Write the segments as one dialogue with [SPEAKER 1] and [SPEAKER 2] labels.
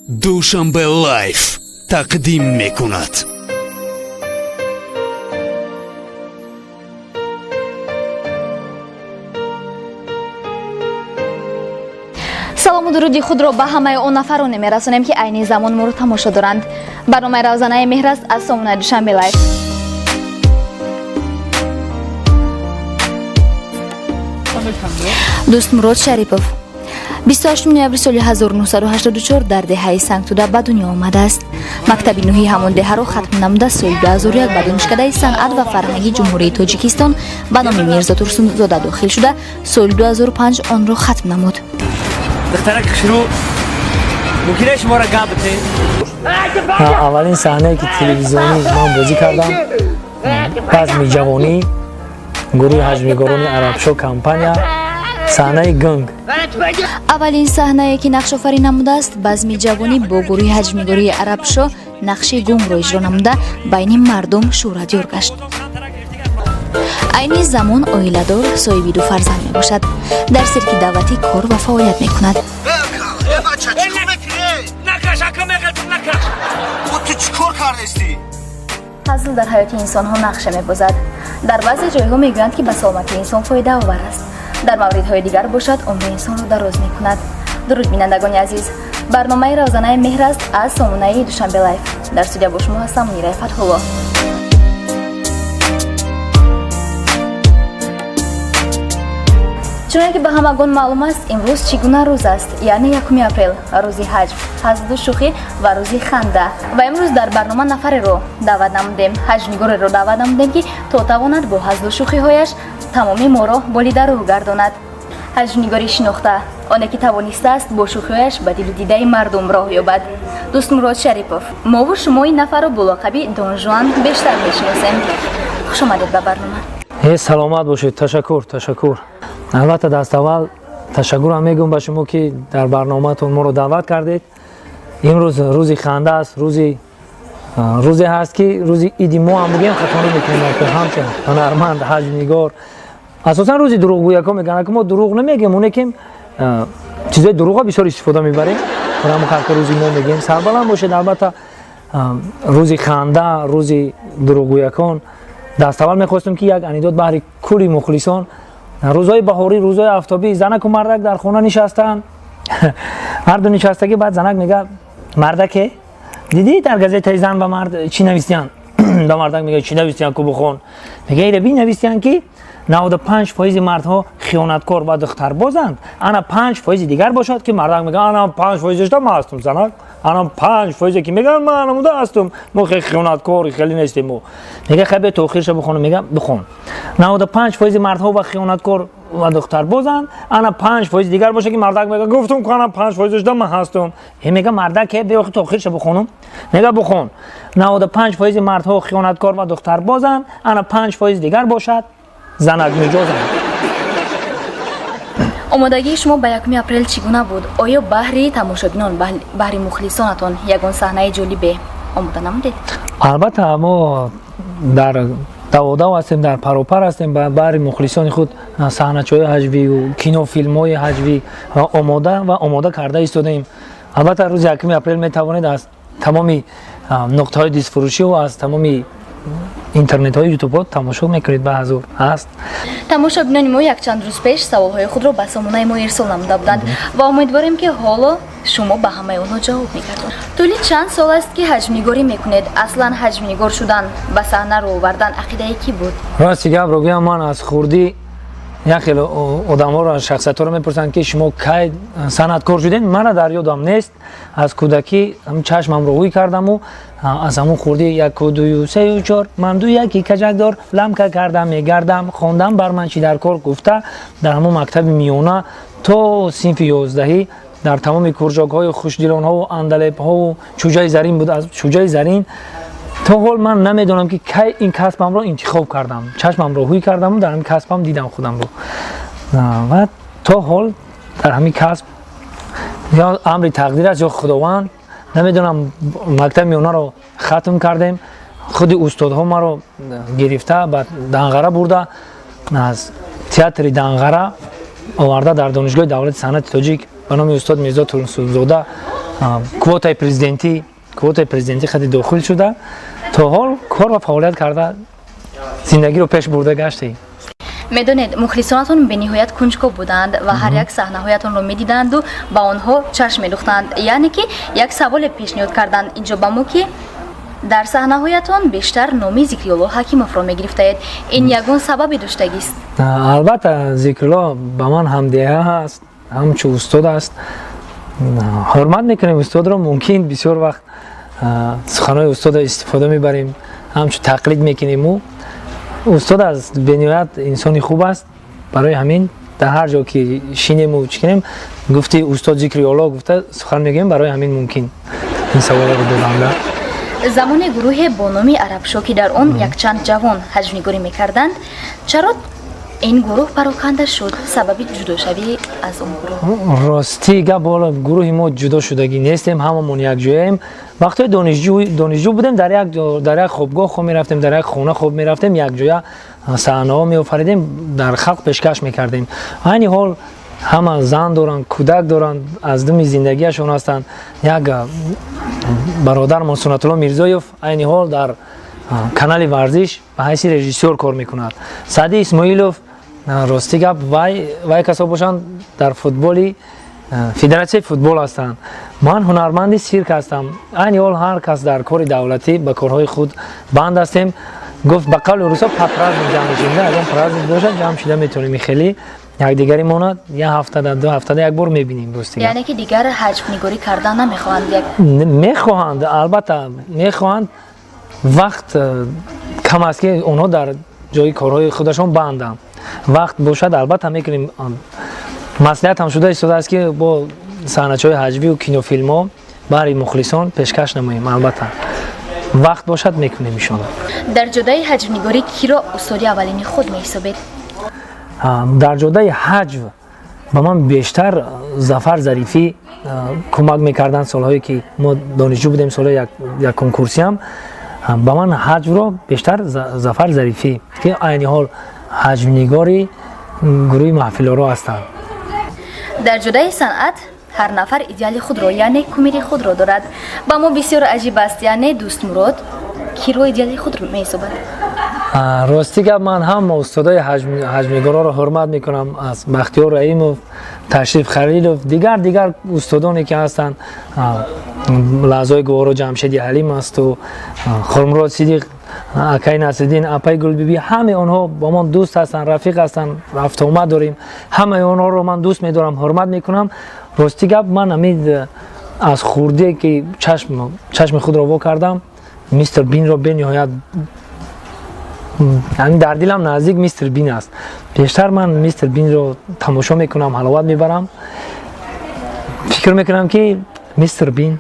[SPEAKER 1] Душанбе Лайф тақдим мекунад.
[SPEAKER 2] Салому дуруди худро ба ҳамаи он нафароне мерасонем, ки айни замон моро тамошо доранд. Барномаи Равзанаи меҳр аст аз сомонаи Душанбе Лайф. Дӯстмурод Шарипов 28 ноябри соли 1984 дар деҳаи Сангтуда ба дунё омадааст. Мактаби нӯҳи ҳамон деҳаро хатм намуда, соли 2001 ба Донишкадаи санъат ва фарҳанги Ҷумҳурии Тоҷикистон ба номи Мирзо Турсунзода дохил шуда, соли 2005 онро хатм намуд.
[SPEAKER 3] Духтарак хушрӯ, мумкин аст шуморо гап битем?
[SPEAKER 4] Аввалин саҳнае, ки телевизионӣ ман бозӣ кардам, Базми ҷавонӣ, гурӯҳи ҳаҷвнигорони Арабшо компания, саҳнаи гунг.
[SPEAKER 2] Аввалин саҳнае, ки нақшофарӣ намудааст, Базми ҷавонӣ бо гурӯҳи ҳаҷвнигории Арабшо нақши гунгро иҷро намуда, байни мардум шӯҳратёр гашт. Айни замон оиладор, соҳиби ду фарзанд мебошад. Дар сирки давлатӣ кор ва фаъолият мекунад.
[SPEAKER 3] Накаш, ака, меғалтам, накаш.
[SPEAKER 5] Ту чӣ кор кардастӣ?
[SPEAKER 2] Ҳазл дар ҳаёти инсонҳо нақша мебозад. Дар баъзе ҷойҳо мегӯянд, ки ба саломатии инсон фоидаовар аст, дар мавридҳои дигар бошад, умри инсонро дароз мекунад. Дуруд, бинандагони азиз! Барномаи Равзанаи меҳр аст аз сомонаи Душанбе Лайф. Дар студия бо шумо ҳастам Мунираи Фатҳулло. Чуноне ки ба ҳамагон маълум аст, имрӯз чӣ гуна рӯз аст, яъне 1 апрел, рӯзи ҳаҷв, ҳазлу шӯхӣ ва рӯзи ханда. Ва имрӯз дар барнома нафареро даъват намудем, ҳаҷвнигореро даъват намудем, ки то тавонад бо ҳазлу шӯхиҳояш тамоми моро болидарӯ гардонад. Ҳаҷвнигори шинохта, оне ки тавонистааст бо шӯхиҳояш ба дилу дидаи мардум роҳ ёбад, Дӯстмурод Шарипов. Мову шумо ин нафарро бо лақаби Донжуан бештар мешиносем. Хуш омадед ба барнома.
[SPEAKER 4] Саломат бошед, ташаккур, ташаккур. Албатта, даставвал ташаккурам мегӯм ба шумо, ки дар барномаатон моро даъват кардед. Имрӯз рӯзи ханда аст, рӯзе ҳаст, ки рӯзи иди мо ҳам бигӯем, хато намекунем. Ҳамчун ҳунарманд, ҳаҷвнигор, асосан рӯзи дурӯғгӯяко мегӯянд, ки мо дурӯғ намегӯем, оне ки чизои дурӯға бисёр истифода мебарем. Ҳамон рӯзи мо мегӯем, сарбаланд бошед. Албатта, рӯзи ханда, рӯзи дурӯғгӯякон. Даставвал мехостем, ки як анекдот баҳри кулли мухлисон. Рӯзҳои баҳорӣ, рӯзҳои афтобӣ, занаку мардак дар хона нишастанд, ҳарду нишастагӣ. Баъд занак мега: «Мардаке, дидӣ, дар газетаи зан ба мард чӣ навистиянд?» Ба мардак мега: «Чӣ навистиянд ку, бухон». Мега: «Ира би, навистиянд, ки 95% мардҳо хиёнаткор ва духтарбозанд, ана 5% дигар бошад». Ки мардак мега: «Ана 5%-шда ман ҳастум, занак, ана 5%-е ки мегӯянд, ман анамуда ҳастум, мо хеле хиёнаткор хеле нестем мо». Мега: «Хай, биё то охирша бихонам». Мега: «Бихон». 95% мардҳо ва хиёнаткор ва духтарбозанд, ана 5% дигар бошад. Ки мардак мега: «Гуфтум ку, ана 5%-шда ман ҳастум». Мега: «Мардак, биё то охирша бихонам». Мега: «Бихон». 95% мардҳо хиёнаткор ва духтарбозанд, ана 5% дигар бошад, занак меҷозанд.
[SPEAKER 2] Омодагии шумо ба 1 апрел чӣ гуна буд? Оё баҳри тамошобинон, баҳри мухлисонатон ягон саҳнаи ҷолибе омода намудед?
[SPEAKER 4] Албатта, мо дар даводав ҳастем, дар паропар ҳастем. Баҳри мухлисони худ саҳначаҳои ҳаҷвию кинофилмҳои ҳаҷвӣ омода ва омода карда истодаем. Албатта, рӯзи 1 апрел метавонед аз тамоми нуқтаҳои дискфурӯшиву аз тамоми интернетҳои, ютубҳо тамошо мекунед, ба ҳазур ҳаст.
[SPEAKER 2] Тамошобинони мо якчанд рӯз пеш саволҳои худро ба сомонаи мо ирсол намуда буданд ва умедворем, ки ҳоло шумо ба ҳамаи онҳо ҷавоб мегардонед. Тӯли чанд сол аст, ки ҳаҷвнигорӣ мекунед? Аслан ҳаҷвнигор шудан, ба саҳна рӯ овардан ақидаи кӣ буд?
[SPEAKER 4] Рости гапро гӯям, ман аз хурдӣ як хеле одамҳоро, шахсиятҳоро мепурсанд, ки шумо кай санъаткор шудед? Мара дар ёдам нест. Аз кӯдакӣ чашмамро ҳуй кардаму аз ҳамун хурдӣ яку, дую, сею, чор, ман ду яки каҷакдор ламка кардам, мегардам, хондам бар ман чӣ дар кор гуфта, дар ҳамун мактаби миёна то синфи 11-ҳӣ дар тамоми кружок ҳои хушдилонҳову андалебҳову чӯҷаи зарин буд. Аз чӯҷаи зарин то ҳол ман намедонам, ки кай ин касбамро интихоб кардам. Чашмамро ҳуй кардаму дар ҳамин касбам дидам худамро ва то ҳол дар ҳамин касб. Ё амри тақдир аст, ё Худованд, намедонам. Мактаби миёнаро хатм кардем, худи устодҳо маро гирифта ба Данғара бурда, аз театри Данғара оварда дар Донишгоҳи давлати санъати тоҷик ба номи устод Мирзо Турсунзода. Квотаи президентӣ хати дохил шуда, то ҳол кор ва фаъолият карда, зиндагиро пеш бурда гаштем.
[SPEAKER 2] Медонед, мухлисонатон бениҳоят кунҷков буданд ва ҳар як саҳнаҳоятонро медиданду ба онҳо чашм медухтанд. Яъне ки як саволе пешниҳод карданд инҷо ба мо, ки дар саҳнаҳоятон бештар номи Зикриёлло Ҳакимовро мегирифтаед. Ин ягон сабабе доштагист?
[SPEAKER 4] Албатта, Зикрулло ба ман ҳамдеҳа аст, ҳамчун устод аст, ҳурмат мекунем устодро. Мумкин, бисёр вақт суханҳои устодро истифода мебарем, ҳамчун тақлид мекунем. Ӯ устод аст, бениҳоят инсони хуб аст. Барои ҳамин дар ҳар ҷо ки шинему чӣ кунем, гуфти устод Зикриёлло гуфта сухан мегӯем. Барои ҳамин мумкин ин саволро доданда.
[SPEAKER 2] Замоне гурӯҳе бо номи Арабшо, ки дар он якчанд ҷавон ҳаҷвнигорӣ мекарданд, чаро ин гурӯҳ пароканда шуд? Сабаби ҷудошавӣ аз он гурӯҳ?
[SPEAKER 4] Ростӣ гап, ҳоло гурӯҳи мо ҷудо шудагӣ нестем, ҳамамон якҷояем. Вақтҳои донишҷӯ будем, дар як хобгоҳ хоб мерафтем, дар як хона хоб мерафтем, якҷоя саҳнаҳо меофаридем, дар халқ пешкаш мекардем. Айни ҳол ҳама зан доранд, кӯдак доранд, аз думи зиндагиашон ҳастанд. Як бародармон Суннатулло Мирзоев айни ҳол дар канали варзиш ба ҳайси режиссёр кор мекунад. Саъди Исмоилов, ростӣ гап, вай касо бошанд, дар футболи федератсияи футбол ҳастанд. Ман ҳунарманди сирк ҳастам. Айни ҳол ҳар кас дар кори давлатӣ, ба корҳои худ банд ҳастем. Гуфт, ба қавли русо, по праздник ҷамъ мешем. Ягон праздник бошад, ҷамъ шида метавонем, хеле якдигари монад як ҳафтада, 2 ҳафтада як бор мебинем, рости.
[SPEAKER 2] Яъне ки дигар ҳаҷвнигорӣ кардан намехоҳанд як?
[SPEAKER 4] Мехоҳанд, албатта мехоҳанд. Вақт кам аст, ки онҳо дар ҷои корҳои худашон банданд. Вақт бошад, албатта мекунем. Маслиҳат ҳам шуда истодааст, ки бо саҳначаҳои ҳаҷвию кинофилмҳо баҳри мухлисон пешкаш намоем. Албатта, вақт бошад, мекунем, иншоалло.
[SPEAKER 2] Дар ҷодаи ҳаҷвнигорӣ киро устоди аввалини худ меҳисобед?
[SPEAKER 4] Дар ҷодаи ҳаҷв ба ман бештар Зафар Зарифӣ кӯмак мекарданд. Солҳое ки мо донишҷӯ будем, солҳои як конкурсиам, ба ман ҳаҷвро бештар Зафар Зарифӣ, ки айни ҳол ҳаҷвнигори гурӯҳи Маҳфилоро ҳастанд.
[SPEAKER 2] Дар ҷодаи санъат ҳар нафар идеали худро, яъне кумири худро дорад. Ба мо бисёр аҷиб аст, яъне Дӯстмурод киро идеали худ меҳисобад?
[SPEAKER 4] Ростӣ гап, ман ҳама устодои ҳаҷвнигорҳоро ҳурмат мекунам, аз Бахтиёр Раимов, Ташриф Халилов, дигар устодоне ки ҳастанд, Лаҳзаҳои гуворо Ҷамшеди Ҳалим асту Хурмурод Сидиқ, акаи Насриддин, апаи Гулбибӣ, ҳамаи онҳо бо мо дӯст ҳастанд, рафиқ ҳастанд, рафтуомад дорем. Ҳамаи онҳоро ман дӯст медорам, ҳурмат мекунам. Ростӣ гап, ман ҳамин аз хурдие ки чашми худро во кардам, Мистер Бинро бениҳоят ҳамин дар дилам наздик Мистер Бин аст. Бештар ман Мистер Бинро тамошо мекунам, ҳаловат мебарам. Фикр мекунам, ки Мистер Бин.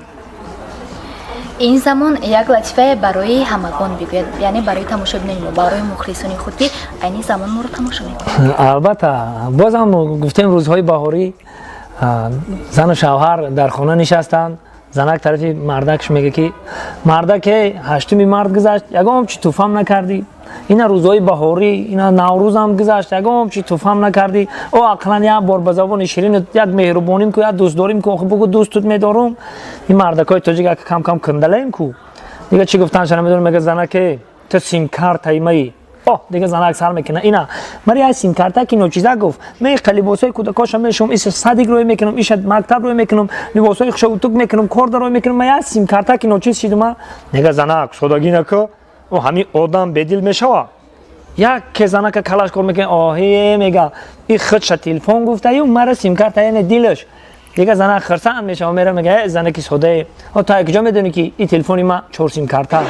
[SPEAKER 2] Ин замон як латифае барои ҳамагон бигӯяд, яъне барои тамошобинони мо, барои мухлисони худ, ки айни замон моро тамошо мекунанд.
[SPEAKER 4] Албатта, бозам гуфтем, рӯзҳои баҳорӣ, зану шавҳар дар хона нишастанд. Занак тарафи мардакш мега, ки мардаке, 8-уми март гузашт, ягон чи туфам накардӣ. Ина рӯзҳои баҳорӣ, ина Наврӯзам гузашт, ягон чи туфам накардӣ. О, ақлан як бор ба забони ширин як меҳрубоним ку, як дӯстдорим ку, охи бугу, дӯстут медорум. Ин мардакҳои тоҷик як кам кам кандалаем ку, дига чӣ гуфтанша намедонам. Мега: «Занаке, ту симкартаи маи». О, дига занак сар мекуна: «Ина мари як симкарта ки ночиза гуфт, меқа либосҳои кӯдакоша мешум, иса садик рӯй мекунам, иша мактаб рӯй мекунам, либосҳои хуша утук мекунам, корда рӯй мекунам, ма як симкарта ки ночиз шидума». Нега: «Занак, содагӣ нака, о, ҳамин одам бедил мешава». Яке занака калаш кор мекунад, оҳе, мега, и худша телефон гуфтаю, мара симкарта, яъне дилаш. Дига занак хирсанд мешава, мера, мега: «Э, занаки содае, о, ту куҷо медонӣ, ки и телефони ма чор симкарта?»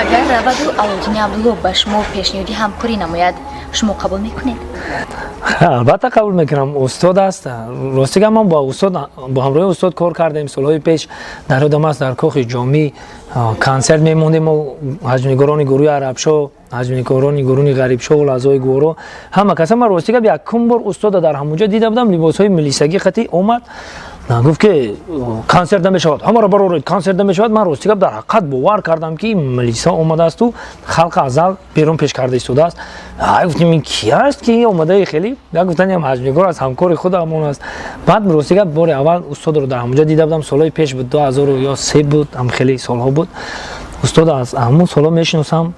[SPEAKER 2] Агар раваду Алоддини Абдулло ба шумо пешниҳоди ҳамкорӣ намояд, шумо қабул мекунед?
[SPEAKER 4] Албатта, қабул мекунам, устод аст. Рости гап, ман бо устод, бо ҳамроҳи устод кор кардем солҳои пеш. Дар ёдам аст, дар кохи Ҷомӣ консерт мемондем мо, ҳаҷвнигорони гурӯҳи Арабшо, ҳаҷвнигорони гурӯҳи Ғарибшо, Лаҳзаҳои гуворо, ҳама каса. Ман, рости гап, якум бор устода дар ҳамонҷо дида будам. Либосҳои милисагӣ хати омад. Гуфт, ки консерт намешавад, ҳамаро бароред, консерт намешавад. Ман, рости гап, дар ҳақиқат бовар кардам, ки милиса омадаасту халқ аз зал берун пеш карда истодааст. Ай, гуфтем, ин ки аст, ки омадаи хеле? Як гуфтаням, ҳаҷвнигор аст, ҳамкори худамон аст. Баъд, рости гап, бори аввал устодро дар ҳамонҷа дида будам. Солҳои пеш буд, 2000 ё се буд, ҳам хеле солҳо буд. Устод аз ҳамон солҳо мешиносам.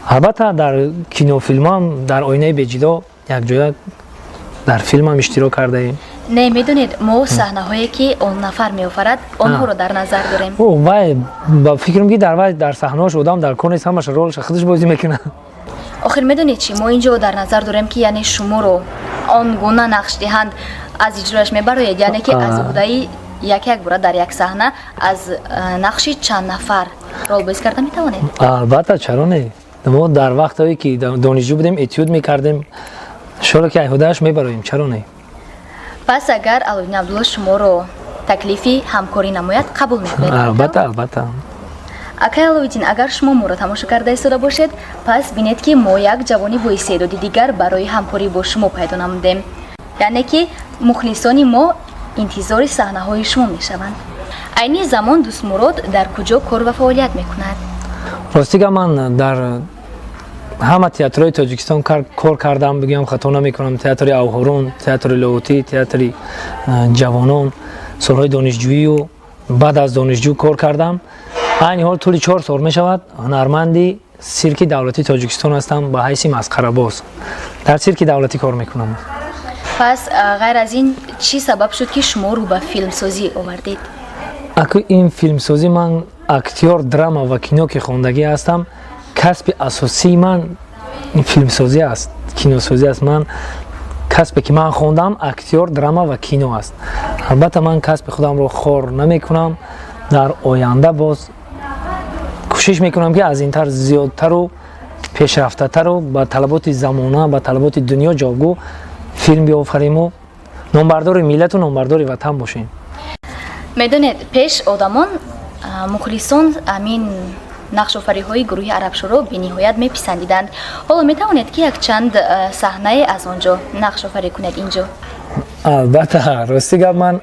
[SPEAKER 4] Албатта, дар кинофилмам, дар «Оинаи беҷидо» якҷоя дар филмам иштирок кардаем.
[SPEAKER 2] Не, медонед, мо саҳнаҳое, ки он нафар меофарад, онҳоро дар назар дорем.
[SPEAKER 4] Вай, ба фикрам, ки дар вай, дар саҳнаҳош одам дар кор нест, ҳамаша ролша худаш бозӣ мекунад.
[SPEAKER 2] Охир, медонед чӣ, мо ин ҷо дар назар дорем, ки яъне шуморо он гуна нақш диҳанд, аз иҷрояш мебароед, яъне ки аз уҳдаи як як бора дар як саҳна аз нақши чанд нафар ролбозӣ карда метавонед?
[SPEAKER 4] Албатта, чаро не? Мо дар вақтҳое, ки донишҷӯ будем, этюд мекардем. Шоро ки айҳудааш мебароем, чаро не?
[SPEAKER 2] Пас агар Алоуддин Абдулло шуморо таклифи ҳамкорӣ намояд, қабул мекунед?
[SPEAKER 4] Албатта, албатта.
[SPEAKER 2] Акай Алоуддин, агар шумо моро тамошо карда истода бошед, пас бинед, ки мо як ҷавони боистеъдоди дигар барои ҳамкорӣ бо шумо пайдо намудем. Яъне ки мухлисони мо интизори саҳнаҳои шумо мешаванд. Айни замон Дӯстмурод дар куҷо кор ва фаъолият мекунад?
[SPEAKER 4] Ростига, ман дар ҳама театрҳои Тоҷикистон кор кардам, бигӯям, хато намекунам. Театри Авҳорун, театри Лоҳутӣ, театри Ҷавонон, солҳои донишҷӯию баъд аз донишҷӯ кор кардам. Айни ҳол тӯли 4 сол мешавад, ҳунарманди Сирки давлатии Тоҷикистон ҳастам. Ба ҳайси масхарабоз дар Сирки давлатӣ кор мекунам.
[SPEAKER 2] Пас ғайр аз ин, чӣ сабаб шуд, ки шумо рӯ ба филмсозӣ овардед?
[SPEAKER 4] Аку, ин филмсозӣ, ман актёр драма ва кино ки хондагӣ ҳастам, касби асосии ман филмсозӣ аст, киносозӣ аст. Ман касбе, ки ман хондам, актёр драма ва кино аст. Албатта, ман касби худамро хор намекунам. Дар оянда боз кӯшиш мекунам, ки аз интар зиёдтару пешрафтатару ба талаботи замона, ба талаботи дунё ҷавобгӯ филм биофариму номбардори миллату номбардори ватан бошем.
[SPEAKER 2] Медонед, пеш одамон, мухлисон амин нақшофариҳои гурӯҳи Арабшӯро бениҳоят меписандиданд. Ҳоло метавонед, ки якчанд саҳнае аз он ҷо нақшофарӣ кунед ин ҷо?
[SPEAKER 4] Албатта. Рости гап, ман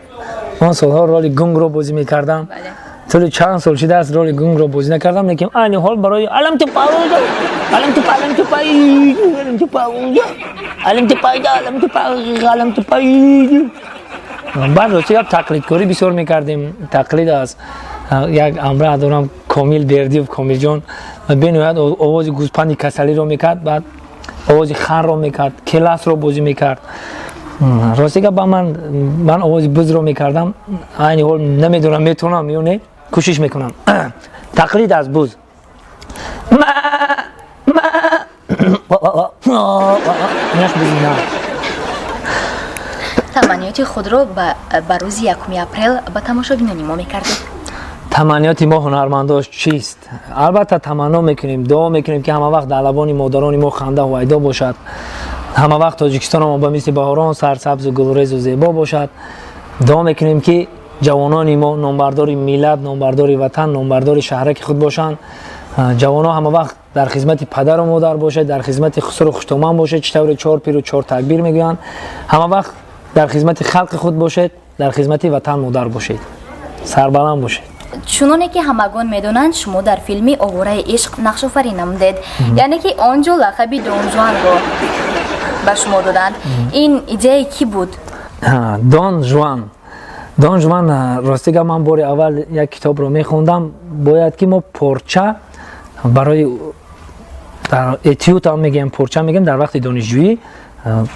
[SPEAKER 4] он солҳо роли гунгро бозӣ мекардам. Тӯли чанд сол шудааст, роли гунгро бозӣ накардам, лекин айни ҳол барои алам тупа, алам тупа, алам тупа, алам тупа, алам тупа, алам тупа, алам тупа. Баъд, рости гап, тақлидкорӣ бисёр мекардем. Тақлид аз як амраҳ дорам, Комил Бердиев, Комилҷон, бениҳоят овози гӯспанди касалиро мекард, баъд овози ханро мекард, келасро бозӣ мекард. Рости гап, ман овози бузро мекардам. Айни ҳол намедонам, метавонам ё не, кӯшиш мекунам. Тақлид аз буз: инаш бузи на.
[SPEAKER 2] Таманниёти худро ба рӯзи 1 апрел ба тамошобинони мо мекардед?
[SPEAKER 4] Таманниёти мо, ҳунармандош, чист? Албатта, таманно мекунем, дуо мекунем, ки ҳама вақт дар лабони модарони мо ханда ҳувайдо бошад, ҳама вақт Тоҷикистонамо ба мисли баҳорон сарсабзу гулрезу зебо бошад. Дуо мекунем, ки ҷавонони мо номбардори миллат, номбардори ватан, номбардори шаҳраки худ бошанд. Ҷавонҳо, ҳама вақт дар хизмати падару модар бошед, дар хизмати хусру хуштоман бошед. Чӣ тавре чор пиру чор такбир мегӯянд, ҳама вақт дар хизмати халқи худ бошед, дар хизмати ватан модар бошед, сарбаланд бошед.
[SPEAKER 2] Чуноне ки ҳамагон медонанд, шумо дар филми «Овораи ишқ» нақшофарӣ намудед, яъне ки он ҷо лақаби Донжуанро ба шумо доданд. Ин идеяи кӣ буд?
[SPEAKER 4] Дон Жуан, Дон Жуан. Рости гап, ман бори аввал як китобро мехондам. Бояд ки мо порча барои дар этюд ҳам мегӯем, порча мегӯем. Дар вақти донишҷӯӣ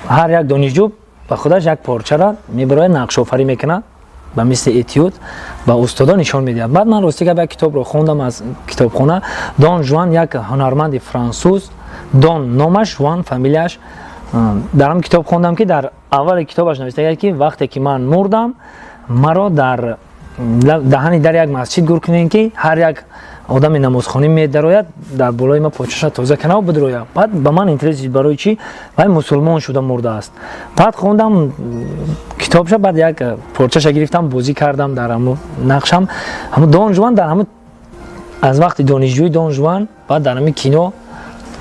[SPEAKER 4] ҳар як донишҷӯ ба худаш як порчара мебарояд, нақшофарӣ мекунад, ба мисли этюд ба устодо нишон медиҳад. Баъд ман, рости гап, як китобро хондам аз китобхона. Дон Жуан, як ҳунарманди франсуз, Дон номаш, Жуан фамилияш. Дар ҳам китоб хондам, ки дар аввали китобаш навиштагиад, ки вақте ки ман мурдам, маро дар даҳани дар як масҷид гур кунем, ки ҳар як одами намозхонӣ медарояд, дар болои ма почаша тоза канав бидрояд. Баъд ба ман интерес, барои чӣ вай мусулмон шуда мурдааст? Баъд хондам китобша, баъд як порчаша гирифтам, бозӣ кардам дар ҳаму нақшам, ҳаму Дон Жуан. Дар ҳаму аз вақти донишҷӯӣ Дон Жуан, баъд дар ҳами кино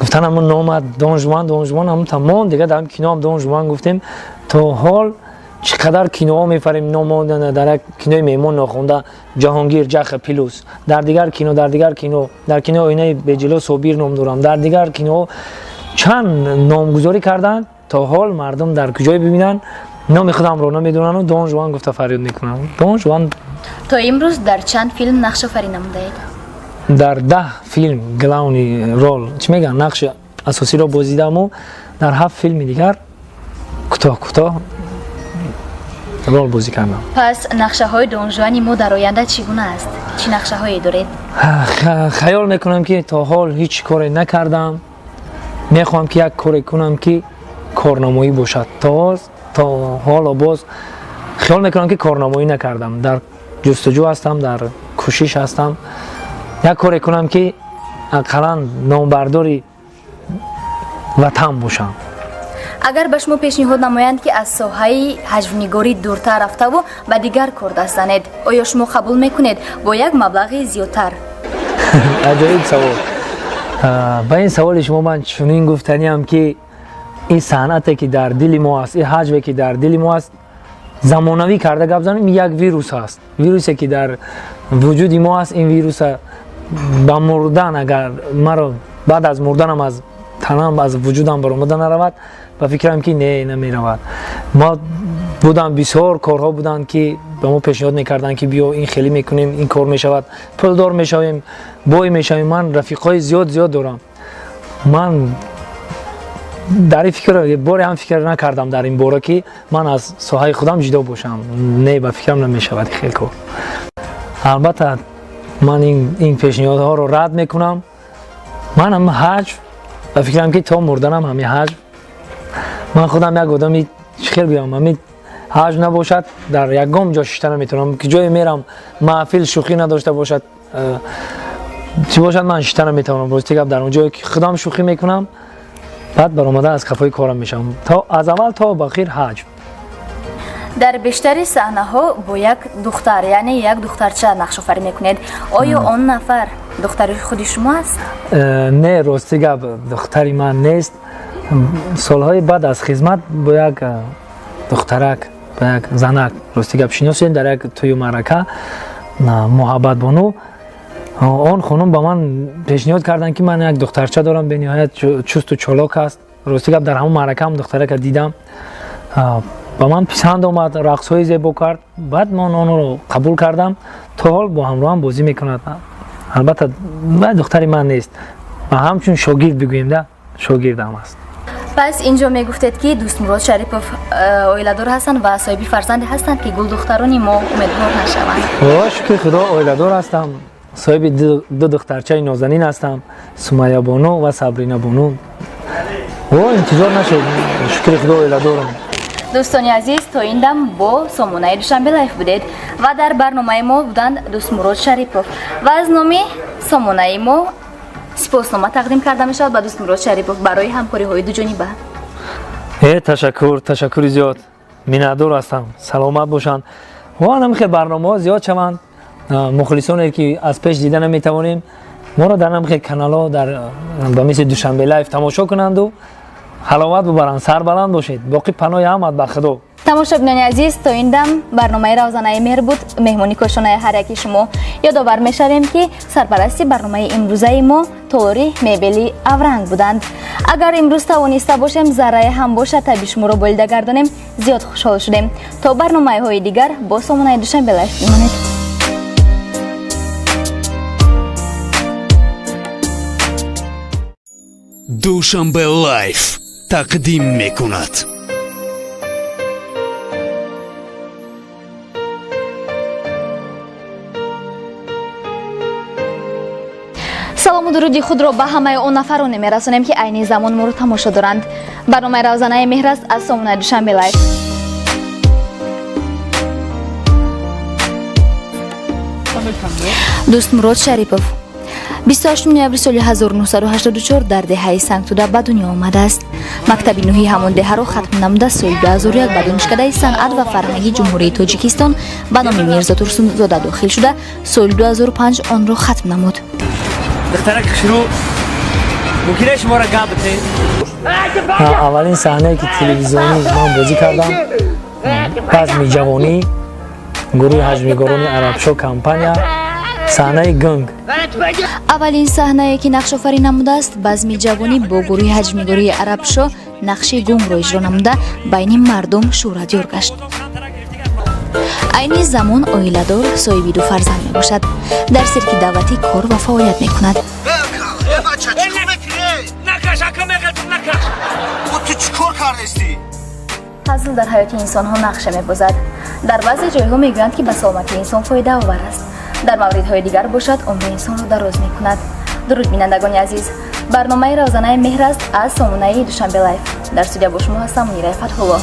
[SPEAKER 4] гуфтан ҳамун номад Дон Жуан, Дон Жуан, ҳамун тамом. Дигар дар ҳами киноам Дон Жуан гуфтем то ҳол. Чӣ қадар киноҳо мефарем, номо дар як кинои меҳмон нохонда Ҷаҳонгир Ҷаха плюс, дар дигар кино, дар дигар кино, дар кинои оинаи беҷило Собир ном дорам, дар дигар киноҳо чанд номгузорӣ карданд. То ҳол мардум дар куҷое бибинанд, номи худамро намедонанд, Дон Жуан гуфта фарёд мекунанд. Дон Жуан.
[SPEAKER 2] То имрӯз дар чанд филм нақшофарӣ намудаед?
[SPEAKER 4] Дар 10 филм главный роль, чӣ мегӯянд, нақши асосиро бозидаму дар ҳафт филми дигар кӯтоҳ кӯтоҳ рол бозӣ кардам.
[SPEAKER 2] Пас нақшаҳои Донжуани мо дар оянда чӣ гуна аст? Чӣ нақшаҳое доред?
[SPEAKER 4] Хаёл мекунам, ки то ҳол ҳеҷ коре накардам. Мехоҳам, ки як коре кунам, ки корнамоӣ бошад. То ҳоло боз хиёл мекунам, ки корнамоӣ накардам, дар ҷустуҷӯ ҳастам, дар кӯшиш ҳастам, як коре кунам, ки ақаллан номбардори ватан бошам.
[SPEAKER 2] Агар ба шумо пешниҳод намоянд, ки аз соҳаи ҳаҷвнигорӣ дуртар рафтаву ба дигар кор даст занед, оё шумо қабул мекунед бо як маблағи зиёдтар?
[SPEAKER 4] Аҷоиб савол. Ба ин саволи шумо ман чунин гуфтаниам, ки ин санъате, ки дар дили мо аст, ин ҳаҷве, ки дар дили мо аст, замонавӣ карда гап занем, як вирус аст. Вирусе, ки дар вуҷуди мо аст, ин вируса ба мурдан, агар маро баъд аз мурданам аз танам, аз вуҷудам баромада наравад, ба фикрам, ки не, намеравад. Мо будам, бисёр корҳо буданд, ки ба мо пешниҳод мекарданд, ки биё, ин хеле мекунем, ин кор мешавад, пулдор мешавем, бой мешавем. Ман рафиқҳои зиёд зиёд дорам. Ман дар ин фикр боре ҳам фикр накардам дар ин бора, ки ман аз соҳаи худам ҷудо бошам. Не, ба фикрам намешавад хел кор. Албатта, ман ин пешниҳодҳоро рад мекунам. Манам ҳаҷв, ба фикрам, ки то мурданам ҳами ҳаҷв. Ман худам як одами, чӣ хел гӯям, ҳами ҳаҷв набошад, дар ягон ҷо шишта наметавонам. Ки ҷое мерам, маҳфил шӯхӣ надошта бошад, чӣ бошад, ман шишта наметавонам. Рости гап, дар он ҷое, ки худам шӯхӣ мекунам, баъд баромада аз қафои корам мешавам. То аз аввал то ба охир ҳаҷв.
[SPEAKER 2] Дар бештари саҳнаҳо бо як духтар, яъне як духтарча нақшофарӣ мекунед. Оё он нафар духтари худи шумо аст?
[SPEAKER 4] Не, рости гап, духтари ман нест. Солҳои баъд аз хизмат бо як духтарак, бо як занак, рости гап, шиносем дар як тӯю маърака, Муҳаббатбону. Он хонум ба ман пешниҳод карданд, ки ман як духтарча дорам, бениҳоят чусту чолок аст. Рости гап, дар ҳамон маъракаам духтарака дидам, ба ман писанд омад, рақсҳои зебо кард. Баъд ман онро қабул кардам, то ҳол бо ҳамроҳам бозӣ мекунад. Албатта, духтари ман нест, ба ҳамчун шогирд бигӯем, да, шогирдам аст.
[SPEAKER 2] Пас ин ҷо мегуфтед, ки Дӯстмурод Шарипов оиладор ҳастанд ва соҳиби фарзанде ҳастанд, ки гулдухтарони мо умедвор нашаванд.
[SPEAKER 4] Шукри Худо, оиладор ҳастам, соҳиби ду духтарчаи нозанин ҳастам, Сумайябону ва Сабринабону. О, интизор нашед, шукри Худо, оиладорам.
[SPEAKER 2] Дӯстони азиз, то ин дам бо сомонаи Душанбе Лайф будед ва дар барномаи мо буданд Дӯстмурод Шарипов ва аз номи сомонаи мо сипоснома тақдим карда мешавад ба Дӯстмурод Шарипов барои ҳамкориҳои дуҷониба.
[SPEAKER 4] Ташаккур, ташаккури зиёд, миннатдор ҳастам, саломат бошанд ва ҳамин хел барномаҳо зиёд шаванд. Мухлисоне, ки аз пеш дида наметавонем, моро дар ҳамин хел каналҳо, дар ба мисли Душанбе Лайф тамошо кунанду ҳаловат бубаранд. Сарбаланд бошед, боқӣ паноҳи ҳамат ба Худо.
[SPEAKER 2] Тамошобинони азиз, то ин дам барномаи Равзанаи меҳр буд, меҳмони кошонаи ҳар яки шумо. Ёдовар мешавем, ки сарпарасти барномаи имрӯзаи мо толори мебели Авранг буданд. Агар имрӯз тавониста бошем, заррае ҳам бошад, таби шуморо болида гардонем, зиёд хушҳол шудем. То барномаҳои дигар бо сомонаи Душанбе Лайф бимонед.
[SPEAKER 1] Душанбе Лайф тақдим мекунад.
[SPEAKER 2] Салому дуруди худро ба ҳамаи он нафароне мерасонем, ки айни замон моро тамошо доранд. Барномаи Равзанаи меҳр аст аз сомонаи Душанбе Лайф. Дӯстмурод Шарипов 28 ноябри соли 1984 дар деҳаи Сангтуда ба дунё омадааст. Мактаби нӯҳи ҳамон деҳаро хатм намуда, соли 2001 ба Донишкадаи санъат ва фарҳанги Ҷумҳурии Тоҷикистон ба номи Мирзо Турсунзода дохил шуда, соли 2005 онро хатм намуд.
[SPEAKER 3] Духтарак хушрӯ, мумкина шуморо гап битед?
[SPEAKER 4] Аввалин саҳнае, ки телевизионӣ ман бозӣ кардам, Базми ҷавонӣ, гурӯҳи ҳаҷвнигорони Арабшо компания, саҳнаи Гунг.
[SPEAKER 2] Аввалин саҳнае, ки нақшофарӣ намудааст, Базми ҷавонӣ бо гурӯҳи ҳаҷвнигории Арабшо нақши Гунгро иҷро намуда, байни мардум шӯҳратёр гашт. Айни замон оиладор, соҳиби ду фарзанд мебошад. Дар сирки давлатӣ кор ва фаъолият мекунад.
[SPEAKER 5] Э, бача, чӣ кор мекунӣ?
[SPEAKER 3] Накаш, ака, меғалтум, накаш.
[SPEAKER 5] Ту чӣ кор кардестӣ?
[SPEAKER 2] Ҳазл дар ҳаёти инсонҳо нақша мебозад. Дар баъзе ҷойҳо мегӯянд, ки ба саломатии инсон фоидаовар аст, дар мавридҳои дигар бошад, умри инсонро дароз мекунад. Дуруд, бинандагони азиз! Барномаи Равзанаи меҳр аст аз сомонаи Душанбе Лайф. Дар студия бо шумо ҳастам Мунираи Фатҳулло.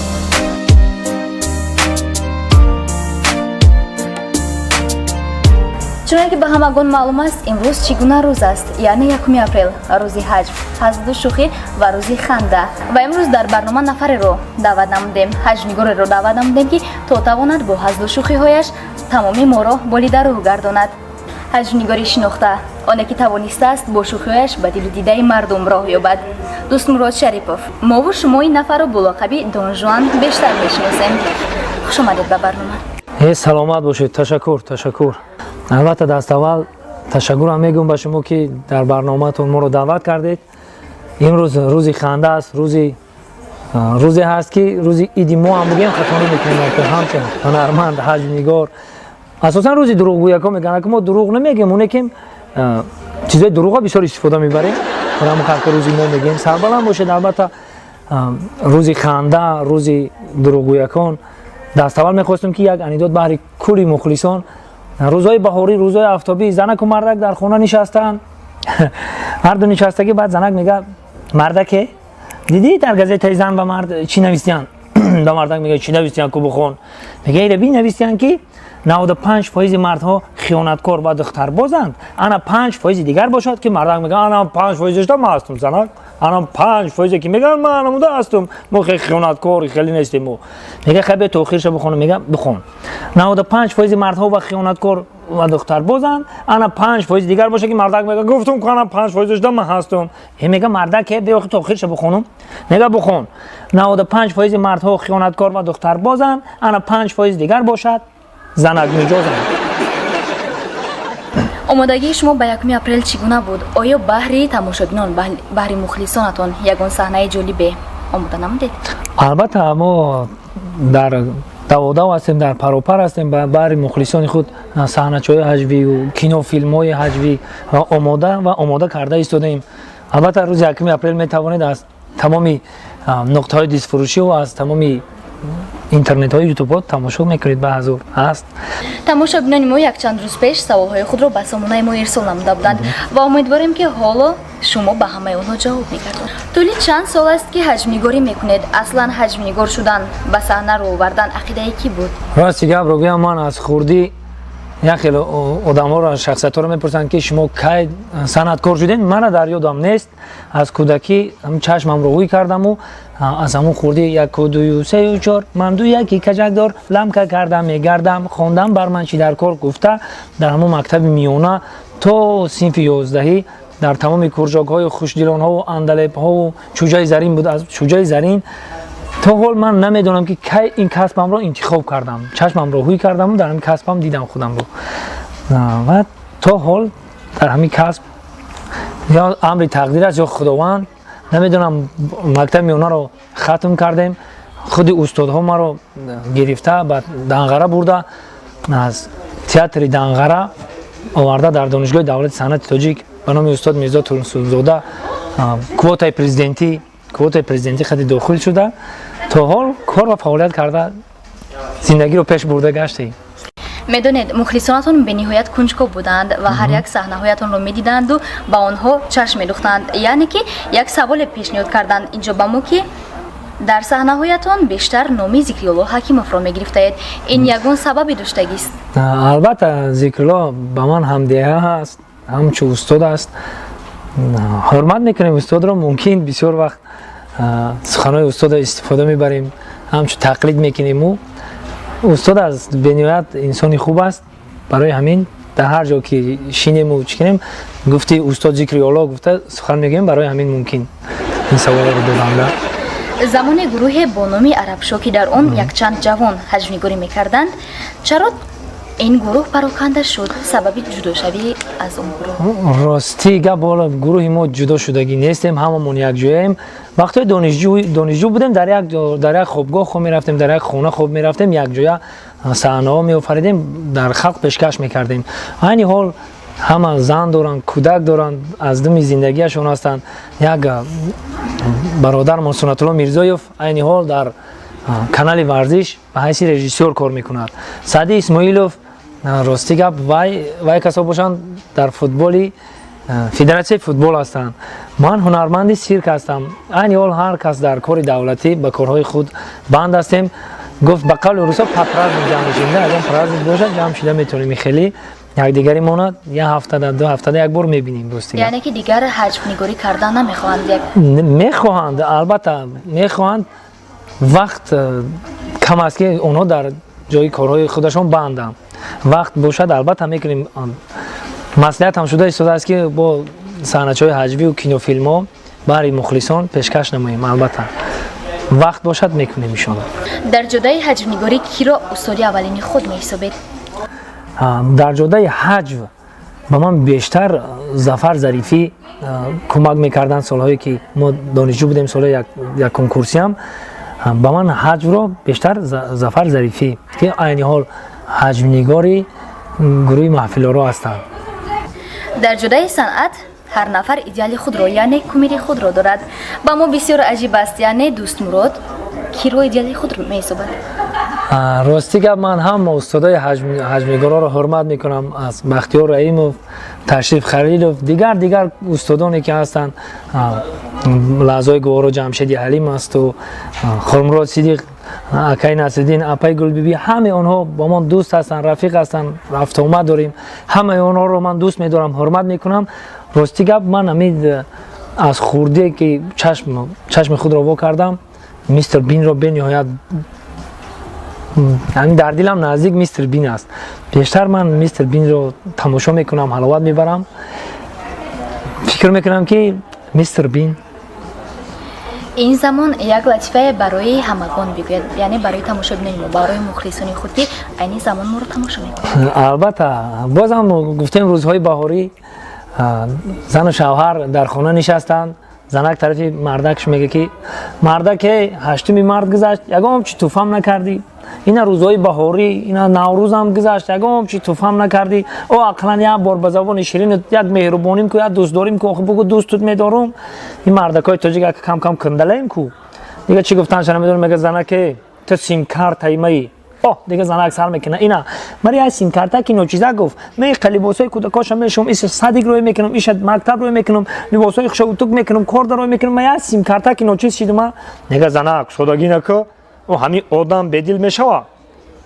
[SPEAKER 2] Чуноне ки ба ҳамагон маълум аст, имрӯз чӣ гуна рӯз аст, яъне 1 апрел, рӯзи ҳаҷв, ҳазлу шӯхӣ ва рӯзи ханда. Ва имрӯз дар барнома нафареро даъват намудем, ҳаҷвнигореро даъват намудем, ки то тавонад бо ҳазлу шӯхиҳояш тамоми моро болидарӯҳ гардонад. Ҳаҷвнигори шинохта, оне ки тавонистааст бо шӯхиҳояш ба дилу дидаи мардум роҳ ёбад, Дӯстмурод Шарипов. Мову шумо ин нафарро бо лақаби Донжуан бештар мешиносем. Хуш омадед ба барнома!
[SPEAKER 4] Э, саломат бошед, ташаккур, ташаккур. Албатта, даставвал ташаккурам мегӯм ба шумо, ки дар барномаатон моро даъват кардед. Имрӯз рӯзи ханда аст, рӯзе ҳаст, ки рӯзи иди мо ҳам бигӯем, хато намекунем, ҳамчун ҳунарманд, ҳаҷвнигор. Асосан рӯзи дурӯғгӯяко мегӯянд, ки мо дурӯғ намегӯем, оне ки чизои дурӯға бисёр истифода мебарем. Ҳамон рӯзи мо мегӯем, сарбаланд бошед. Албатта, рӯзи ханда, рӯзи дурӯғгӯякон. Даставвал мехостем, ки як анекдот баҳри кулли мухлисон. Рӯзҳои баҳорӣ, рӯзҳои афтобӣ, занаку мардак дар хона нишастанд. Ҳарду нишастагӣ, баъд занак мега: «Мардаке, дидӣ, дар газетаи зан ба мард чӣ навистиянд?» Ба мардак мега: «Чӣ навистиянд ку, бихон». Мега: «Ира би, навистиянд, ки 95% мардҳо хиёнаткор ва духтарбозанд, ана 5% дигар бошад, ки...» Мардак мега: «Ана 5%-шда ман ҳастум, занак, ана 5%-е ки мегӯянд, ман анамуда ҳастум, мо хеле хиёнаткор хеле нестем мо». Мега: «Хай, биё то охирша бихонам». Мега: «Бихон». 95% мардҳо ва хиёнаткор ва духтарбозанд, ана 5% дигар боша, ки... Мардак мега: «Гуфтум ку, ана 5%-шда ман ҳастум». Мега: «Мардак, биё то охирша бихонам». Мега: «Бихон». 95% мардҳо хиёнаткор ва духтарбозанд, ана 5% дигар бошад, занак миҷозанд.
[SPEAKER 2] Омодагии шумо ба 1 апрел чӣ гуна буд? Оё баҳри тамошобинон, баҳри мухлисонатон ягон саҳнаи ҷолибе омода намудед?
[SPEAKER 4] Албатта, мо дар даводав ҳастем, дар паропар ҳастем. Баҳри мухлисони худ саҳначаҳои ҳаҷвию кинофилмҳои ҳаҷвӣ омода ва омода карда истодаем. Албатта, рӯзи 1 апрел метавонед аз тамоми нуқтаҳои дискфурӯшиву аз тамоми интернетҳои, ютубҳо тамошо мекунед, ба ҳазур ҳаст.
[SPEAKER 2] Тамошобинони мо якчанд рӯз пеш саволҳои худро ба сомонаи мо ирсол намуда буданд ва умедворем, ки ҳоло шумо ба ҳамаи онҳо ҷавоб мегардонед. Тӯли чанд сол аст, ки ҳаҷвнигорӣ мекунед. Аслан ҳаҷвнигор шудан, ба саҳна рӯ овардан ақидаи кӣ буд?
[SPEAKER 4] Рости гапро гӯям, ман аз хурдӣ, як хеле одамҳоро, шахсиятҳоро мепурсанд, ки шумо кай санъаткор шудед? Мана дар ёдам нест. Аз кӯдакӣ чашмамро ҳуй кардаму аз ҳамун хурдӣ яку, дую, сею, чор, ман ду яки каҷакдор ламка кардам, мегардам, хондам бар ман чӣ дар кор гуфта, дар ҳамун мактаби миёна то синфи 11-ҳӣ дар тамоми кружок ҳои хушдилонҳову андалебҳову Чӯҷаи зарин буд. Аз Чӯҷаи зарин то ҳол ман намедонам, ки кай ин касбамро интихоб кардам. Чашмамро ҳуй кардаму дар ҳамин касбам дидам худамро ва то ҳол дар ҳамин касб. Ё амри тақдир аст, ё Худованд, намедонам. Мактаби миёнаро хатм кардем, худи устодҳо маро гирифта ба Данғара бурда, аз театри Данғара оварда дар Донишгоҳи давлати санъати тоҷик ба номи устод Мирзо Турсунзода, квотаи президентӣ хади дохил шуда, то ҳол кор ва фаъолият карда, зиндагиро пеш бурда гаштем.
[SPEAKER 2] Медонед, мухлисонатон бениҳоят кунҷков буданд ва ҳар як саҳнаҳоятонро медиданду ба онҳо чашм медухтанд. Яъне ки як саволе пешниҳод карданд инҷо ба мо, ки дар саҳнаҳоятон бештар номи Зикриёлло Ҳакимовро мегирифтаед. Ин ягон сабабе доштагист?
[SPEAKER 4] Албатта, Зикрулло ба ман ҳамдеҳа аст, ҳамчу устод аст, ҳурмат мекунем устодро. Мумкин, бисёр вақт суханҳои устодро истифода мебарем, ҳамчу тақлид мекунем. Ӯ устод аст, бениҳоят инсони хуб аст. Барои ҳамин дар ҳар ҷо ки шинему чӣ кунем, гуфти устод Зикриёлло гуфта сухан мегӯем. Барои ҳамин мумкин ин саволро доданда.
[SPEAKER 2] Замоне гурӯҳе бо номи Арабшо, ки дар он якчанд ҷавон ҳаҷвнигорӣ мекарданд, чаро ин гурӯҳ пароканда шуд? Сабаби ҷудошавӣ аз он гурӯҳ?
[SPEAKER 4] Рости гап, ҳоло гурӯҳи мо ҷудо шудагӣ нестем, ҳамамон якҷояем. Вақтҳои донишҷӯ будем, дар як хобгоҳ хоб мерафтем, дар як хона хоб мерафтем, якҷоя саҳнаҳо меофаридем, дар халқ пешкаш мекардем. Айни ҳол ҳама зан доранд, кӯдак доранд, аз думи зиндагиашон ҳастанд. Як бародармон Суннатулло Мирзоев айни ҳол дар канали Варзиш ба ҳайси режиссёр кор мекунад. Саъди Исмоилов, рости гап, вай касо бошанд, дар футболи федератсияи футбол ҳастанд. Ман ҳунарманди сирк ҳастам. Айни ҳол ҳар кас дар кори давлатӣ, ба корҳои худ банд ҳастем. Гуфт, ба қавли русо, по праздник ҷамъ мешем. Ягон праздник бошад, ҷамъ шида метавонем. Хеле якдигари монад як ҳафтада, 2 ҳафтада як бор мебинем, рости гап.
[SPEAKER 2] Яъне ки дигар ҳаҷвнигорӣ кардан намехоҳанд як?
[SPEAKER 4] Мехоҳанд, албатта мехоҳанд. Вақт кам аст, ки онҳо дар ҷои корҳои худашон банданд. Вақт бошад, албатта мекунем. Маслиҳат ҳам шуда истодааст, ки бо саҳначаҳои ҳаҷвию кинофилмҳо баҳри мухлисон пешкаш намоем. Албатта, вақт бошад, мекунем, иншоалло.
[SPEAKER 2] Дар ҷодаи ҳаҷвнигорӣ киро устоди аввалини худ меҳисобед?
[SPEAKER 4] Дар ҷодаи ҳаҷв ба ман бештар Зафар Зарифӣ кӯмак мекарданд. Солҳое ки мо донишҷӯ будем, солҳои якумкурсиам, ба ман ҳаҷвро бештар Зафар Зарифӣ, ки айни ҳол ҳаҷвнигори гурӯҳи Маҳфилоро ҳастанд.
[SPEAKER 2] Дар ҷодаи санъат ҳар нафар идеали худро, яъне кумири худро дорад. Ба мо бисёр аҷиб аст, яъне Дӯстмурод киро идеали худ меҳисобад?
[SPEAKER 4] Рости гап, ман ҳама устодои ҳаҷвнигороро ҳурмат мекунам, аз Бахтиёр Раимов, Ташриф Халилов, дигар устодоне ки ҳастанд, Лаҳзаҳои гуворо Ҷамшеди Ҳалим асту Хурмурод Сидиқ, акаи Насриддин, апаи Гулбибӣ, ҳамаи онҳо бо мо дӯст ҳастанд, рафиқ ҳастанд, рафтуомад дорем. Ҳамаи онҳоро ман дӯст медорам, ҳурмат мекунам. Рости гап, ман ҳамин аз хурдие ки чашми худро во кардам, Мистер Бинро бениҳоят ҳамин дар дилам наздик Мистер Бин аст. Бештар ман Мистер Бинро тамошо мекунам, ҳаловат мебарам. Фикр мекунам, ки Мистер Бин.
[SPEAKER 2] Ин замон як латифае барои ҳамагон бигӯяд, яъне барои тамошобинони мо, барои мухлисони худ, ки айни замон моро тамошо мекунанд.
[SPEAKER 4] Албатта, бозам гуфтем, рӯзҳои баҳорӣ, зану шавҳар дар хона нишастанд. Занак тарафи мардакш мега, ки мардаке, 8-уми март гузашт, ягон чи туфам накардӣ. Ина рӯзҳои баҳорӣ, ина Наврӯзам гузашт, ягон чи туфам накардӣ. О, ақаллан як бор ба забони ширин як меҳрубоним ку, як дӯстдорим ку, охи бугу, дӯстут медорум. Ин мардакҳои тоҷик як кам кам кандалаем ку, дига чӣ гуфтанша намедонам. Мега: «Занаке, ту симкартаи маи». О, дига занак сар мекуна: «Ина мари як симкарта ки ночиза гуфт, ме либосҳои кӯдакоша мешум, иса садик рӯй мекунам, иша мактаб рӯй мекунам, либосҳои хуша утук мекунам, корда рӯй мекунам, ма як симкарта ки ночиз шидума». Нега занак: «Содагӣ нака, о, ҳамин одам бедил мешава».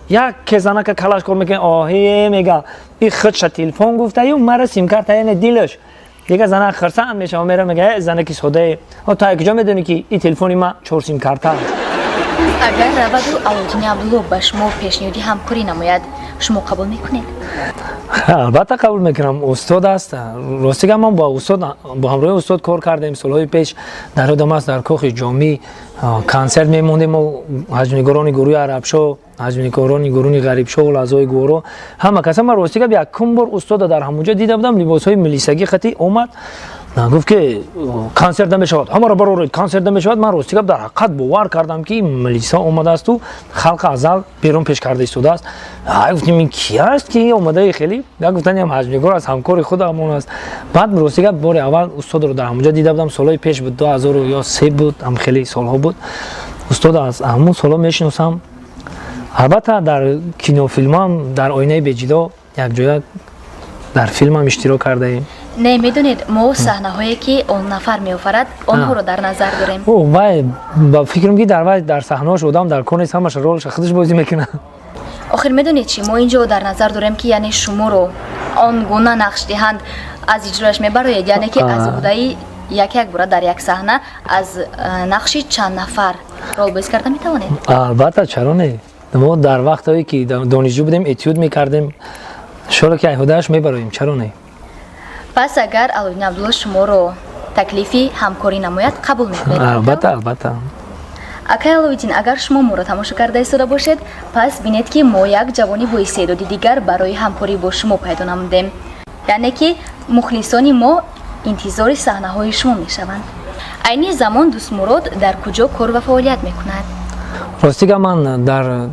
[SPEAKER 4] Як ке занака калаш кор мекунад, оҳе, мега, и худша телефон гуфтаю, мара симкарта, яъне дилаш. Дига занак хирсанд мешава, мера, мега: «Э, занаки содае, о, ту куҷо медонӣ, ки ин телефони ма чор симкарта?»
[SPEAKER 2] Агар раваду Аллоуддини Абдулло ба шумо пешниҳоди ҳамкорӣ намояд, шумо қабул мекунед?
[SPEAKER 4] Албатта, қабул мекунам, устод аст. Рости гап, ман бо устод, бо ҳамроҳи устод кор кардем солҳои пеш. Дар ёдам аст, дар кохи Ҷомӣ консерт мемондем мо, ҳаҷвнигорони гурӯҳи Арабшо, ҳаҷвнигорони гурӯҳи Ғарибшо, Лаҳзаҳои гуворо, ҳама каса. Ман, рости гап, якум бор устода дар ҳамонҷо дида будам. Либосҳои милисагӣ хати омад, гуфт, ки консерт намешавад, ҳамаро бароред, консерт намешавад. Ман, рости гап, дар ҳақиқат бовар кардам, ки милиса омадаасту халқ аз зал берун пеш карда истодааст. Ай, гуфтем, ин ки аст, ки омадаи хеле? Як гуфтаням, ҳаҷвнигор аст, ҳамкори худамон аст. Баъд, рости гап, бори аввал устодро дар ҳамонҷо дида будам. Солҳои пеш буд, 2000 ё се буд, ҳам хеле солҳо буд. Устод аз ҳамон солҳо мешиносам. Албатта, дар кинофилмам, дар «Оинаи беҷидо» якҷоя дар филмам иштирок кардаем.
[SPEAKER 2] Не, медонед, мо саҳнаҳое ки он нафар меофарад, онҳоро дар назар дорем.
[SPEAKER 4] Вай, ба фикрам, ки дар вай, дар саҳнаҳош одам дар кор нест, ҳамаша ролша худаш бозӣ мекунад.
[SPEAKER 2] Охир медонед чӣ, мо инҷо дар назар дорем, ки яъне шуморо он гуна нақш диҳанд, аз иҷрояш мебароед, яъне ки аз уҳдаи як бора дар як саҳна аз нақши чанд нафар ролбозӣ карда метавонед?
[SPEAKER 4] Албатта, чаро не? Мо дар вақтҳое ки донишҷӯ будем, этюд мекардем. Шола ки айҳудааш мебароем, чаро не?
[SPEAKER 2] Пас агар Алоуддин Абдулло шуморо таклифи ҳамкорӣ намояд, қабул мекунед?
[SPEAKER 4] Албатта, албатта.
[SPEAKER 2] Акай Аловиддин, агар шумо моро тамошо карда истода бошед, пас бинед, ки мо як ҷавони боистеъдоди дигар барои ҳамкорӣ бо шумо пайдо намудем, яъне ки мухлисони мо интизори саҳнаҳои шумо мешаванд. Айни замон Дӯстмурод дар куҷо кор ва фаъолият мекунад?
[SPEAKER 4] Ростига, ман дар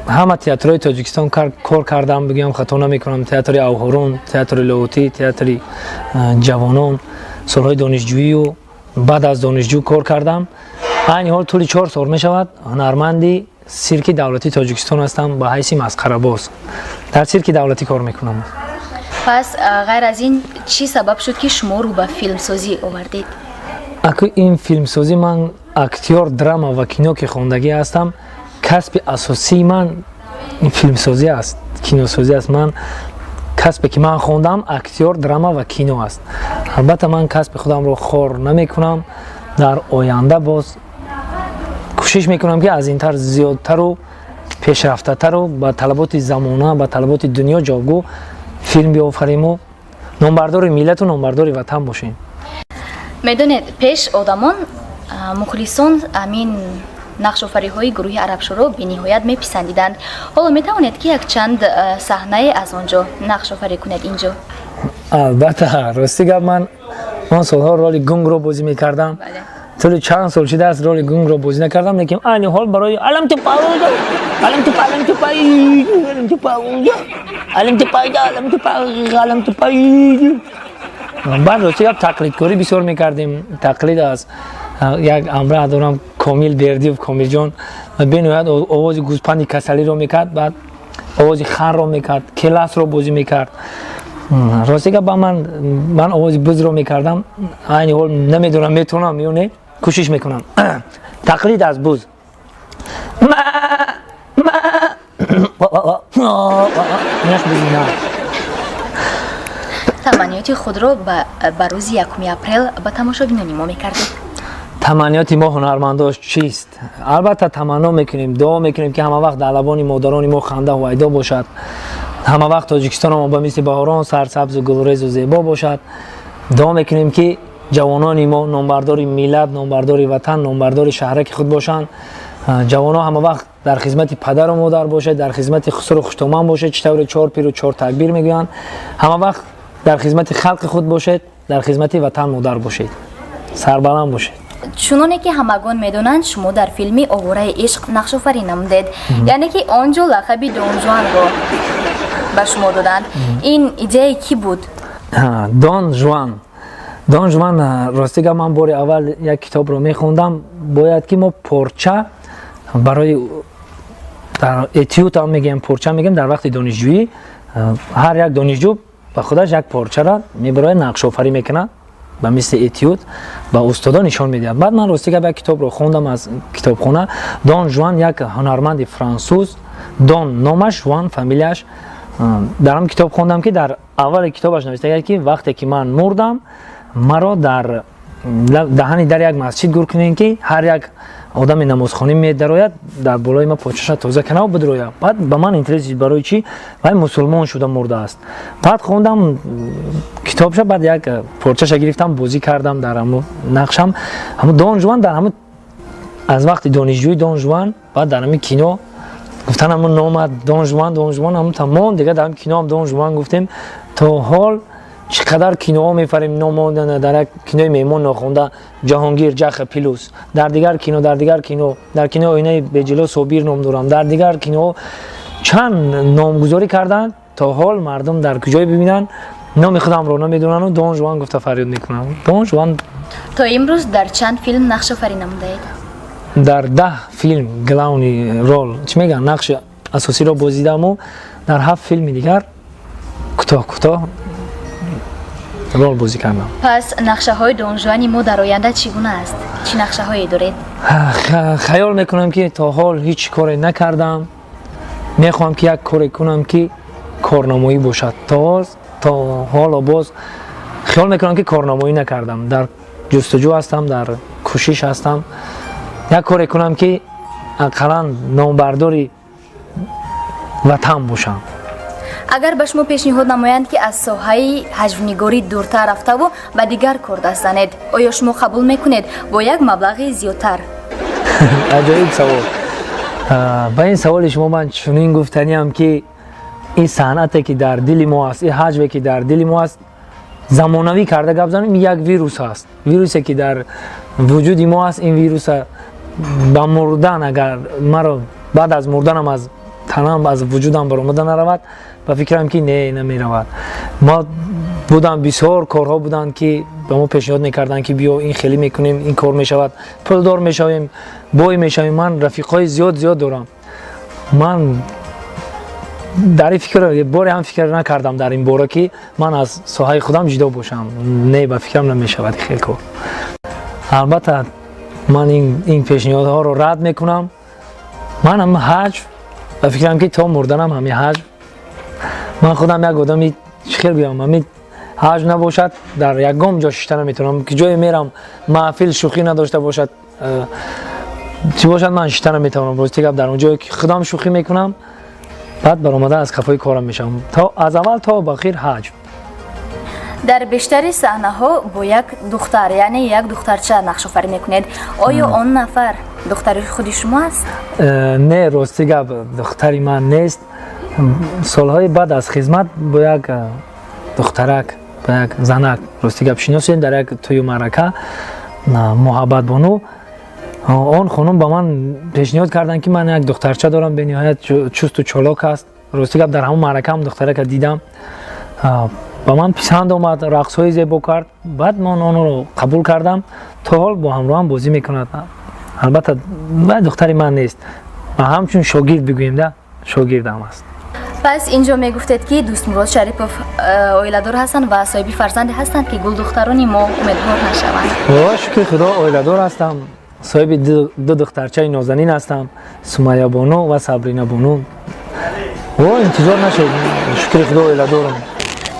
[SPEAKER 4] ҳама театрҳои Тоҷикистон кор кардам, бигӯям, хато намекунам: театри Авҳорун, театри Лоҳутӣ, театри ҷавонон. Солҳои донишҷӯию баъд аз донишҷӯ кор кардам. Айни ҳол тӯли 4 сол мешавад, ҳунарманди сирки давлатии Тоҷикистон ҳастам. Ба ҳайси масхарабоз дар сирки давлатӣ кор мекунам.
[SPEAKER 2] Пас ғайр аз ин, чӣ сабаб шуд, ки шумо рӯ ба филмсозӣ овардед?
[SPEAKER 4] Аку, ин филмсозӣ, ман актёр драма ва кино ки хондагӣ ҳастам, касби асосии ман филмсозӣ аст, киносозӣ аст. Ман касбе ки ман хондам, актёр драма ва кино аст. Албатта, ман касби худамро хор намекунам. Дар оянда боз кӯшиш мекунам, ки аз интар зиёдтару пешрафтатару ба талаботи замона, ба талаботи дунё ҷавобгӯ филм биофариму номбардори миллату номбардори ватан бошем.
[SPEAKER 2] Медонед, пеш одамон, мухлисон амин нақшофариҳои гурӯҳи Арабшоро бениҳоят меписандиданд. Ҳоло метавонед, ки якчанд саҳнае аз он ҷо нақшофарӣ кунед инҷо?
[SPEAKER 4] Албатта. Рости гап, ман он солҳо роли гунгро бозӣ мекардам. Тӯли чанд сол шудааст, роли гунгро бозӣ накардам, лекин айни ҳол барои алам тупауда, алам тупа, алам тупа, алам тупауда, алам тупауда, алам тупа, алам тупауда. Баъд, рости гап, тақлидкорӣ бисёр мекардем. Тақлид аз як амраҳ дорам, Комил Бердиев, Комилҷон, бениҳоят овози гӯспанди касалиро мекард, баъд овози ханро мекард, келасро бозӣ мекард. Рости гап, ба ман овози бузро мекардам. Айни ҳол намедонам, метавонам ё не, кӯшиш мекунам. Тақлид аз буз: ма ма. Инаш бузи на.
[SPEAKER 2] Таманниёти худро ба рӯзи 1 апрел ба тамошобинони мо мекардед?
[SPEAKER 4] Таманниёти мо, ҳунармандош, чист? Албатта, таманно мекунем, дуо мекунем, ки ҳама вақт дар лабони модарони мо ханда ҳувайдо бошад, ҳама вақт Тоҷикистонамо ба мисли баҳорон сарсабзу гулрезу зебо бошад. Дуо мекунем, ки ҷавонони мо номбардори миллат, номбардори ватан, номбардори шаҳраки худ бошанд. Ҷавонҳо, ҳама вақт дар хизмати падару модар бошед, дар хизмати хусуру хуштоман бошед. Чӣ тавре чор пиру чор такбир мегӯянд, ҳама вақт дар хизмати халқи худ бошед, дар хизмати ватан модар бошед, сарбаланд бошед.
[SPEAKER 2] Чуноне ки ҳамагон медонанд, шумо дар филми «Овораи ишқ» нақшофарӣ намудед, яъне ки он ҷо лақаби Донжуанро ба шумо доданд. Ин идеяи кӣ буд?
[SPEAKER 4] Дон Жуан, Дон Жуан. Рости гап, ман бори аввал як китобро мехондам. Бояд ки мо порча барои дар этюд ҳам мегӯем, порча мегӯем. Дар вақти донишҷӯӣ ҳар як донишҷӯ ба худаш як порчара мебарояд, нақшофарӣ мекунад, ба мисли этюд ба устодо нишон медиҳад. Баъд ман, рости гап, як китобро хондам аз китобхона. Дон Жуан, як ҳунарманди франсуз, Дон номаш, Жуан фамилияш. Дар ҳам китоб хондам, ки дар аввали китобаш навиштагиад, ки вақте ки ман мурдам, маро дар даҳани дар як масҷид гур кунем, ки ҳар як одами намозхонӣ медарояд, дар болои ма почаша тоза канаву бидрояд. Баъд ба ман интерес, барои чӣ вай мусулмон шуда мурдааст? Баъд хондам китобша, баъд як порчаша гирифтам, бозӣ кардам дар ҳаму нақшам, ҳаму Дон Жуан. Дар ҳаму аз вақти донишҷӯи Дон Жуан, баъд дар ҳами кино гуфтан, ҳамун номад Дон Жуан, Дон Жуан, ҳамун тамом. Дига дар ҳами киноам Дон Жуан гуфтем. То ҳол чӣ қадар киноҳо мефарем, номо дар як кинои «Меҳмон нохонда» Ҷаҳонгир Ҷаха плюс, дар дигар кино, дар дигар кино, дар кинои «Оинаи беҷило» Собир ном дорам, дар дигар киноҳо чанд номгузорӣ карданд. То ҳол мардум дар куҷое бибинанд, номи худамро намедонану Дон Жуан гуфта фарёд мекунанд: Дон Жуан.
[SPEAKER 2] То имрӯз дар чанд филм нақшофарӣ намудаед?
[SPEAKER 4] Дар 10 филм главный роль, чӣ мегӯянд, нақши асосиро бозидаму дар ҳафт филми дигар кӯтоҳ кӯтоҳ рол бозӣ кардам.
[SPEAKER 2] Пас нақшаҳои Донжуани мо дар оянда чӣ гуна аст? Чӣ нақшаҳое доред?
[SPEAKER 4] Хаёл мекунам, ки то ҳол ҳеҷ коре накардам. Мехоҳам, ки як коре кунам, ки корномоӣ бошад. То ҳоло боз хиёл мекунам, ки корномоӣ накардам. Дар ҷустуҷӯ ҳастам, дар кӯшиш ҳастам, як коре кунам, ки ақаллан номбардори ватан бошам.
[SPEAKER 2] Агар ба шумо пешниҳод намоянд, ки аз соҳаи ҳаҷвнигорӣ дуртар рафтаву ба дигар кор даст занед, оё шумо қабул мекунед бо як маблағи зиёдтар?
[SPEAKER 4] Аҷоиб савол. Ба ин саволи шумо ман чунин гуфтаниам, ки ин санъате, ки дар дили мо аст, ин ҳаҷве, ки дар дили мо аст, замонавӣ карда гап занем, як вирус аст. Вирусе, ки дар вуҷуди мо аст, ин вируса ба мурдан, агар маро баъд аз мурданам аз танам, аз вуҷудам баромада наравад, ба фикрам, ки не, намеравад. Мо будам, бисёр корҳо буданд, ки ба мо пешниҳод мекарданд, ки биё, ин хеле мекунем, ин кор мешавад, пулдор мешавем, бой мешавем. Ман рафиқҳои зиёд зиёд дорам. Ман дар ин фикр боре ҳам фикр накардам дар ин бора, ки ман аз соҳаи худам ҷудо бошам. Не, ба фикрам намешавад хел кор. Албатта, ман ин пешниҳодҳоро рад мекунам. Ман ҳам ҳаҷв, ба фикрам, ки то мурданам ҳами ҳаҷв. Ман худам як одами, чӣ хел гӯям, ҳами ҳаҷв набошад, дар ягон ҷо шишта наметавонам. Ки ҷое мерам, маҳфил шӯхӣ надошта бошад, чӣ бошад, ман шишта наметавонам. Рости гап, дар он ҷое, ки худам шӯхӣ мекунам, баъд баромада аз қафои корам мешавам. То аз аввал то ба охир ҳаҷв.
[SPEAKER 2] Дар бештари саҳнаҳо бо як духтар, яъне як духтарча нақшофарӣ мекунед. Оё он нафар духтари худи шумо аст?
[SPEAKER 4] Не, рости гап, духтари ман нест. Солҳои баъд аз хизмат бо як духтарак, бо як занак, рости гап, шиносем дар як тӯю маърака, Муҳаббатбону. Он хонум ба ман пешниҳод карданд, ки ман як духтарча дорам, бениҳоят чусту чолок аст. Рости гап, дар ҳамон маъракаам духтарака дидам, ба ман писанд омад, рақсҳои зебо кард. Баъд ман онро қабул кардам, то ҳол бо ҳамроҳам бозӣ мекунад. Албатта, духтари ман нест, ҳамчун шогирд бигӯем, да, шогирдам аст.
[SPEAKER 2] Пас инҷо мегуфтед, ки Дӯстмурод Шарипов оиладор ҳастанд ва соҳиби фарзанде ҳастанд, ки гулдухтарони мо умедвор нашаванд.
[SPEAKER 4] Шукри Худо, оиладор ҳастам, соҳиби ду духтарчаи нозанин ҳастам, Сумайябону ва Сабринабону. О, интизор нашед, шукри Худо, оиладорам.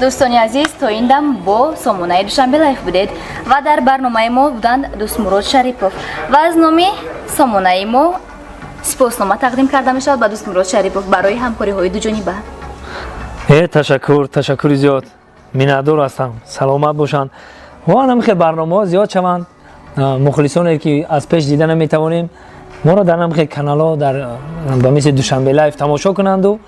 [SPEAKER 2] Дӯстони азиз, то ин дам бо сомонаи Душанбе Лайф будед ва дар барномаи мо буданд Дӯстмурод Шарипов ва аз номи сомонаи мо сипоснома тақдим карда мешавад ба Дӯстмурод Шарипов барои ҳамкориҳои дуҷониба.
[SPEAKER 4] Ташаккур, ташаккури зиёд, миннатдор ҳастам, саломат бошанд ва ҳамин хел барномаҳо зиёд шаванд. Мухлисоне, ки аз пеш дида наметавонем, моро дар ҳамин хел каналҳо, дар ба мисли Душанбе Лайф тамошо кунанду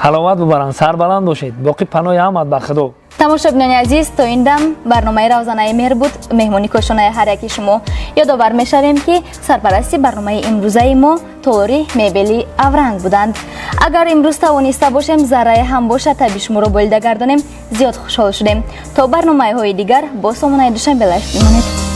[SPEAKER 4] ҳаловат бубаранд. Сарбаланд бошед, боқӣ паноҳи ҳамат ба Худо.
[SPEAKER 2] Тамошобинони азиз, то ин дам барномаи Равзанаи меҳр буд, меҳмони кошонаи ҳар яки шумо. Ёдовар мешавем, ки сарпарасти барномаи имрӯзаи мо толори мебели Авранг буданд. Агар имрӯз тавониста бошем, заррае ҳам бошад, таби шуморо болида гардонем, зиёд хушҳол шудем. То барномаҳои дигар бо сомонаи Душанбе Лайф бимонед.